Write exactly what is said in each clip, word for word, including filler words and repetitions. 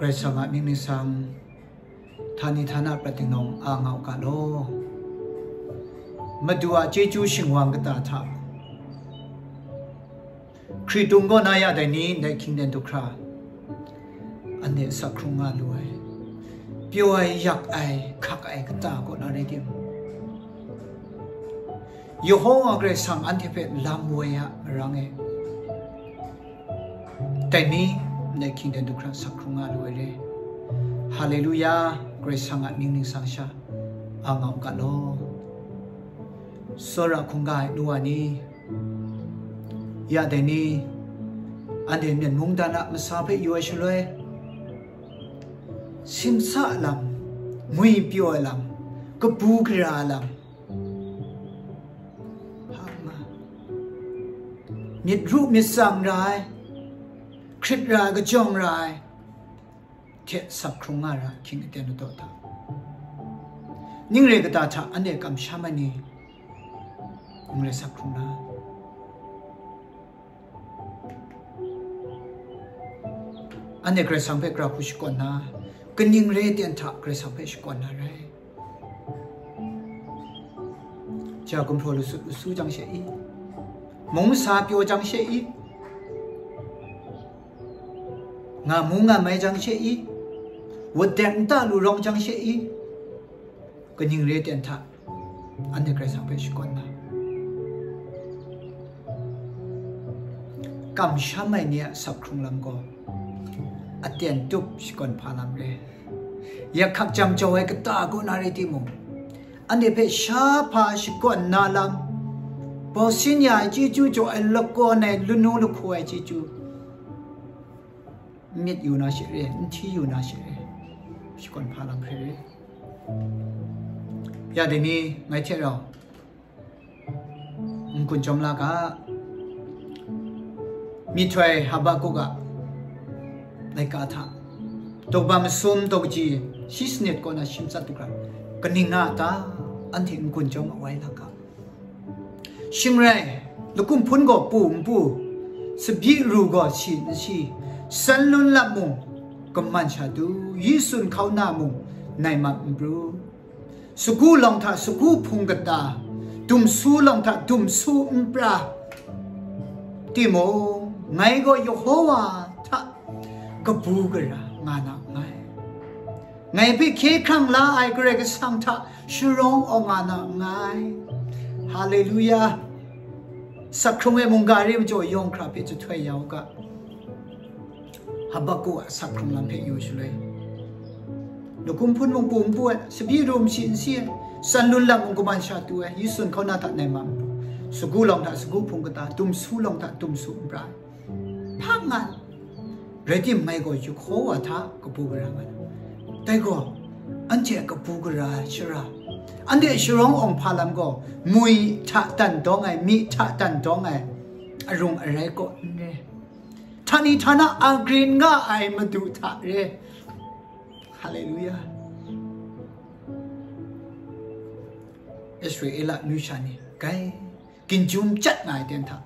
Karai Kasang a mying ningsang, htani htana prat dingdawng a nga u ga law. Madu a chyeju shingwang kata hta, Hkritung kaw na ya dai ni ndai hkying ten du hkra, anhte sak hkrung nga lu ai, pyaw ai, yak ai, hkak ai kata kaw na rai timung, Yehova Karai Kasang anhte hpe lam woi a marang e, dai ni ndai hkying ten du hkra sak hkrung nga lu ai re. Haleluya, Karai Kasang a mying ningsang sha a nga u ga law. Tsawra hkungga ai nu wa ni, ya dai ni, anhte Myen mungdan a masa hpe yu ai shaloi, simsa lam, ngwi pyaw ai lam, kabu gara ai lam, hpa nga, myit ru myit tsang ra ai, hkrit ra ai, kajawng ra ai hte sak hkrung nga ra, hkying aten ladaw hta, ning re kata hta anhte kamsham ai ni, ning re sak hkrung na, anhte Karai Kasang hpe gara hku shakawn na, kaning re ten hta Karai Kasang hpe shakawn na rai. Ja gumhpraw lusut lusu jang she i, mung masa pyaw jang she i, nga mu nga mai jang she i, wut dek nta lu rawng jang she i, kaning re ten hta anhte Karai Kasang hpe shakawn na, kamsham ai ni a sak hkrung lam gaw aten tup shakawn hpa lam re. Yak hkak jam jau ai kata kaw na rai timung, anhte hpe sha hpa shakawn na lam, bawsin ya ai chyeju jaw ai, lakawn ai, lanu lahku ai chyeju, n myit yu na she re, n hti yu na she re, shakawn hpa lam hkrai re. Ya dai ni, ngai hte rau n-gun chyawm la ga. Myihtoi Habakuk a laika hta, daw kaba masum, daw kaji shi sanit kaw na shi matsat du hkra, kaning nga a ta? Anhte n-gun chyawm awai la ga. Shing rai, lakum hpun gaw pu n pu, tsabyi ru gaw si n si, san lun lap mung kaman sha du, yi sun hkauna mung nai mat n pru, sagu lawng hta sagu hpung kata, dumsu lawng hta dumsu npra, timung, ngai gaw Yehova hta kabu gara nga na nngai. Ngai hpe hkye hkrang la ai Karai Kasang hta sharawng awng nga na nngai. Haleluya! Sak hkrung e mungga re majaw yawng hkra hpe jahtoi ya u ga. Habakuk a sak hkrung lam hpe yu shaloi, lakum hpun mung pu n pu ai, tsabyi ru n si n si ai, san lun lap mung kaman sha du ai, yi sun hkauna hta nai mat n pru, sagu lawng hta sagu hpung kata, dumsu lawng hta dumsu npra ai, hpa nga ai. Rai timung, ngai gaw Yehova hta kabu gara nga ai. Dai gaw, anhte a kabu gara ai shara, anhte sharawng awng hpa lam gaw, mwi hta dan dawng ai, myi hta dan dawng ai, arung arai kaw n re, htani htana a grin nga ai Madu hta re. Haleluya! Israela amyu sha ni, kai, ginjum chyat nga ai ten hta,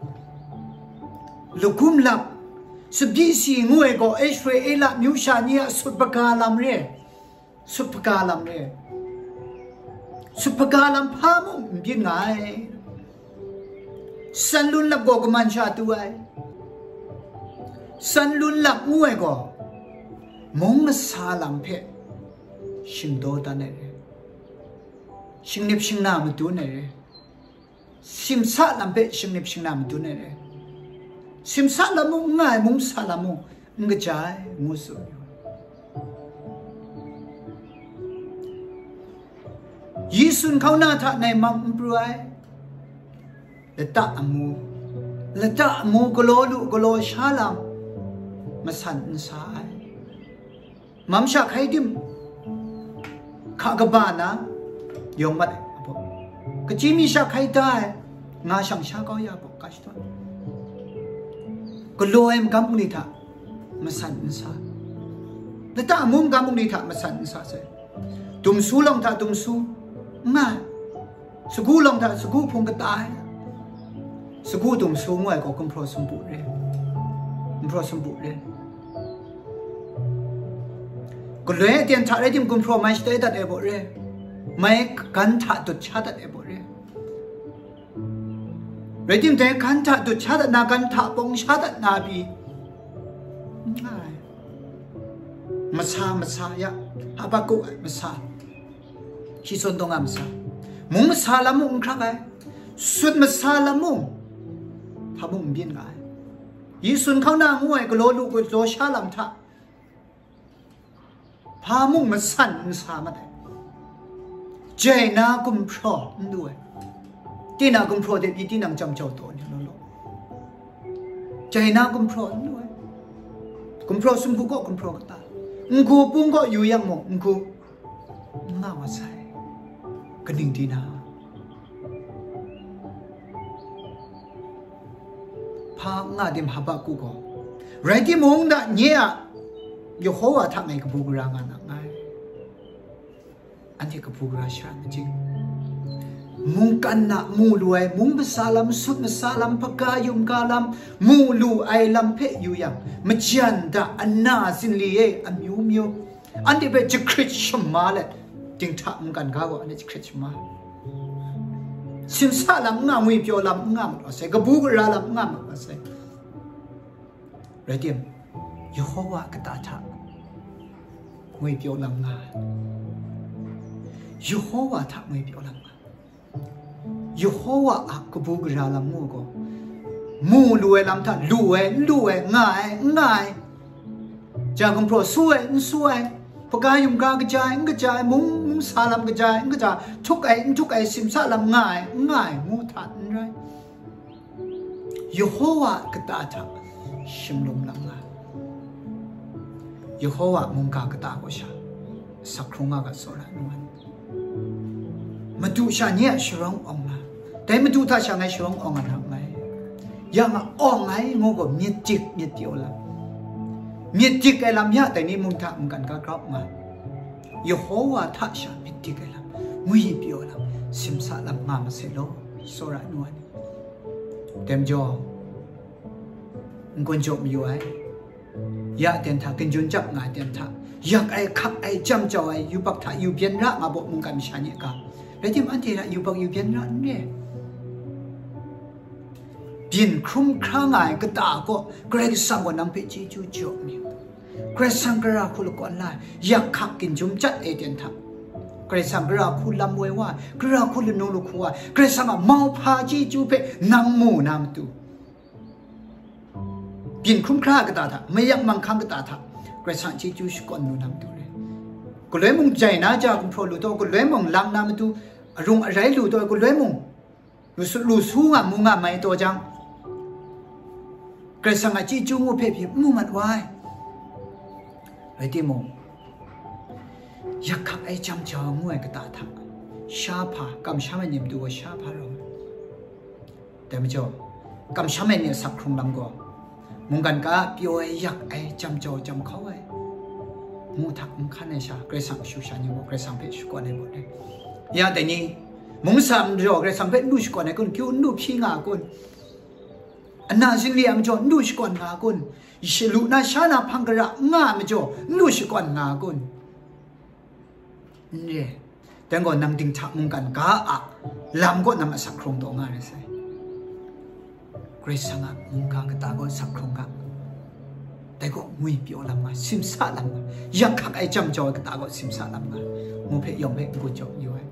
lakum lap, tsabyi si ngu ai gaw Israela amyu sha ni a sut hpaga lam re. Sut hpaga lam re. Sut hpaga lam hpa mung n byin nga ai. San lun lap gaw kaman sha tu ai. San lun lap ngu ai gaw, mung masa lam hpe shingdaw dan ai re, shingnip shingna madun ai re, simsa lam hpe shingnip shingna madun ai re, simsa lam mung n nga ai, mung masa lam mung n kaja ai, ngu tsun yu ai. Yi sun hkauna hta nai mat n pru ai. Lata amu, lata amu galaw lu galaw sha lam, masan n sa ai. Mam sha hkai dim, hka kaba na, yawng mat ai, a baw. Kaji mi sha hkai da ai, nga shang sha kau ya baw, ka shadawn. Galaw ai magam bungli hta masan n sa, lata amu magam bungli hta masan n sa sai. Dumsu lawng hta dumsu n nga ai, sagu lawng hta sagu hpung kata ai, sagu dumsu ngu ai gaw gumhpraw sumpu re, gumhpraw sumpu re. Galoi aten hta rai tim, gumhpraw mai shatai dat ai baw re, mai gan hta dut sha dat ai baw re. Rai tim, dai gan hta dut sha dat na, gan hta pawng sha dat na pyi, n nga ai. Masa, masa ya, Habakuk ai masa, shi zawn taw nga masa, mung masa lam mung n hkrak ai, sut masa lam mung hpa mung n byin nga ai. Yi sun hkau na ngu ai galaw lu galaw sha lam hta, hpa mung masan n sa mat ai. Jai na gumhpraw n lu ai. Tinang gumhpraw de pyi, tinang jam jau taw ni law law. Jai na gumhpraw n lu ai. Gumhpraw sumpu gaw gumhpraw kata, n-gu pung gaw yu yang mung, n-gu n nga wa sai. Kaning di na, hpa n nga dim Habakuk gaw, rai timung, da nye a Yehowa hta ngai kabu gara nga na nngai. Anhte kabu gara sha ai majaw, mungkan na mu lu ai, mung masa lam, sut masa lam, hpaga yumga lam mu lu ai lam hpe yu yang, majan da, ana zinli e, amyu myu, anhte hpe jahkrit shama let, dinghta mungkan ga gaw anhte jahkrit shama. Simsa lam n nga, ngwipyaw lam n nga mat wa sai, kabu gara lam n nga mat wa sai. Rai tim, Yehowa kata hta ngwipyaw lam nga ai. Yehowa hta ngwipyaw lam nga ai. Yehowa a kabu gara lam ngu gaw, mu lu ai lam hta lu ai, n lu ai, nga ai, n nga ai, ja gumhpraw su ai, n su ai, hpaga yumga kaja ai, n kaja ai, mung mung sa lam kaja ai, n kaja ai, htuk ai, n htuk ai, simsa lam nga ai, n nga ai, ngu hta n rai. Yehowa kata hta shimlum lam nga ai. Yehowa mungga kata gaw sha asak hkrung nga ga, tsawra ai nu ai. Madu sha nye a sharawng awng na, dai Madu hta sha ngai sharawng awng nga na nngai. Yang a awng ai ngu gaw, myit dik myit pyaw lam, myit dik ai lam ya dai ni mung hta mungkan ga grau nga ai. Yehowa hta sha myit dik ai lam, ngwipyaw lam, simsa lam nga masai law, tsawra ai nu ai. Dai majaw, n-gun jaw mayu ai, ya ten hta, ginjun jap nga ai ten hta, yak ai, hkak ai, jam jau ai, yubak hta yu byen ra nga baw, mungkan masha ni a ga. Rai timung, anhte hta yubak yu byen ra n re. Byin hkrum hkra nga ai kata gaw, Karai Kasang gaw nang hpe chyeju jaw mi. Karai Kasang gara hku lakawn la ai, yak hkak ginjum jat ai ten hta, Karai Kasang gara hku lam woi wa ai, gara hku lanu lahku wa ai, Karai Kasang a mauhpa chyeju hpe nang mu na matu, byin hkrum hkra ai kata hta, mayak manghkang kata hta, Karai Kasang chyeju shakawn lu na matu re. Galoi mung jai na ja gumhpraw lu taw, galoi mung lang na matu arung arai lu taw, galoi mung lu su, lu su nga mu nga mai taw jang, Karai Kasang a chyeju ngu hpe pyi n mu mat wa ai. Rai timung, yak hkak ai, jam jau ngu ai kata hta, sha hpa, kamsham ai ni matu gaw sha hpa rawng ai. Dai majaw, kamsham ai ni a sak hkrung lam gaw, mungkan ga pyaw ai, yak ai, jam jau jam hkau ai, ngu hta n hkan ai sha, Karai Kasang a shu sha ni gaw Karai Kasang hpe shakawn ai baw re. Ya dai ni, mung sa majaw Karai Kasang hpe n lu shakawn ai kun, kyu n lu hpyi nga kun, ana zinli a majaw n lu shakawn nga kun, shi lu na sha na hpang gara n nga ai majaw n lu shakawn nga kun? N re. Dai gaw, nang dinghta mungkan ga a lam gaw nang asak hkrung taw nga ai sai. Karai Kasang a mungga kata gaw asak hkrung ga, dai gaw ngwipyaw lam nga, simsa lam nga, yak hkak ai, jam jau ai kata gaw simsa lam nga, ngu hpe yawng hpe n-gun jaw yu ai.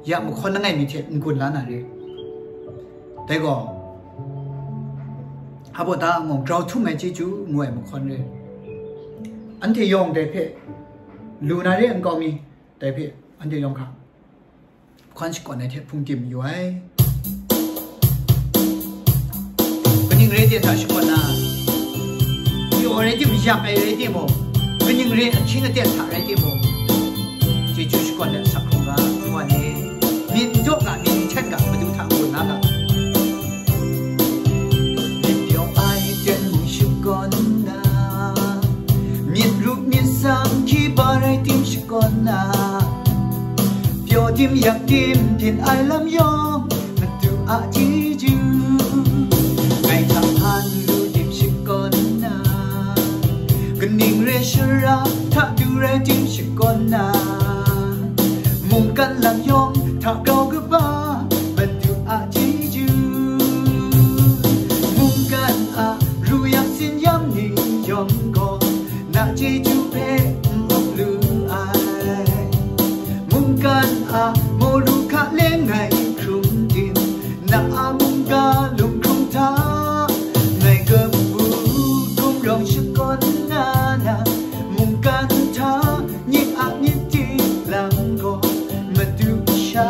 Ya mahkawn langai mi hte n-gun la na re. Dai gaw, hpa baw da ngu, grau htum ai chyeju ngu ai mahkawn re. Anhte yawng dai hpe lu na re nkau mi, dai hpe anhte yawng hkra mahkawn shakawn ai hte hpung tim yu ai. Kaning rai tim hta shakawn na, pyaw rai tim, yak ai rai timung, kaning rai ahkying aten hta rai timung, chyeju shakawn ai asak hkrung ga, wa ni, myit n daw ga, myit n hten ga, Madu hta n-gun la ga. Myit pyaw ai ten mung shakawn na, myit ru myit sam hkyi ba rai tim shakawn na, pyaw tim yak tim byin ai lam yawng, Madu a chyeju. Ngai hta hpan lu tim shakawn na, kaning Hta du rai tim shakawn na, mungkan lam yawng hta grau kaba, Madu a chyeju. Mungkan a ru yak tsin yam ni yawng gaw, na chyeju hpe n up lu ai. Mungkan a mawru hka leng ngai hkrum tim, na a mungga lunghkrung hta, ngai kabu gumrawng shakawn na na, mungkan hta nye a myit di lam gaw Madu sha.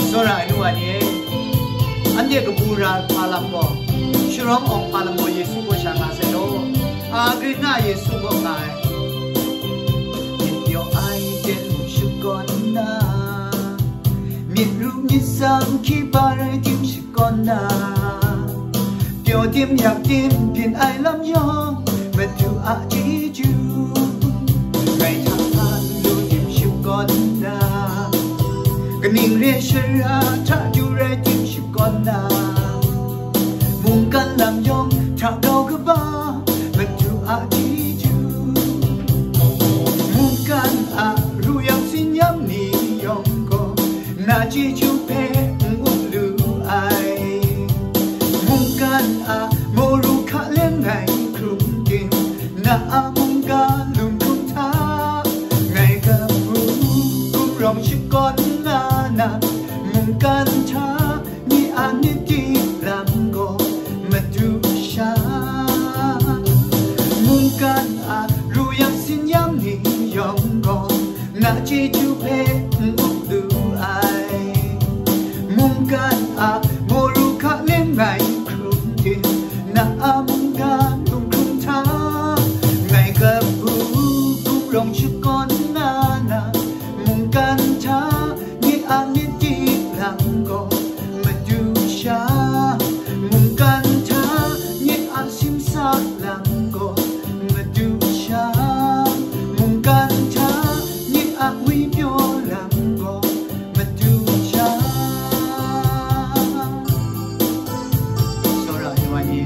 Tsawra ai nu wa ni e, anhte kabu ra hpa lam gaw, sharawng awng hpa lam gaw Yesu gaw sha nga sai law, a grin na Yesu gaw nga ai. Myit pyaw ai ten mung shakawn na, myit ru myit tsang hkyi ba rai tim shakawn na, pyaw tim yak tim byin ai lam yawng, Madu a chyeju. Ngai hta hpa lu tim shakawn na, kaning re shara hta du rai tim shakawn na, mungkan lam yawng hta grau kaba, Madu a chyeju. Mungkan a ru yak tsin yam ni yawng gaw, na chyeju hpe n up lu ai. Mungkan a mawru hka leng ngai hkrum tim, na a mungga lunghkrung hta, ngai kabu gumrawng shakawn na na, mungkan hta nye a myit di lam gaw Madu sha. Mungkan a ru yak tsin yam ni yawng gaw, na chyeju hpe n up lu ai. Mungkan a mawru hka leng ngai hkrum tim, na a mungga lunghkrung hta, ngai kabu gumrawng shakawn na na, mungkan hta nye a myit di lam gaw Madu sha. Mungkan hta nye a simsa lam gaw Madu sha. Mungkan hta nye a ngwi pyaw lam gaw Madu sha. Tsawra ai wa ni,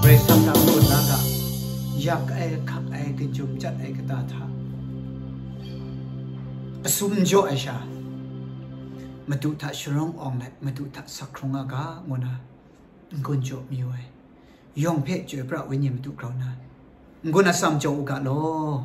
Karai Kasang hta n-gun la ga, yak ai, hkak ai, kajum jat ai kata hta asum n jaw ai sha, Madu hta sharawng awng let, Madu hta sak hkrung nga ga, ngu na n-gun jaw mayu ai. Yawng hpe Chyoi Pra Wenyi Madu grau na, n-gun atsam jaw u ga law.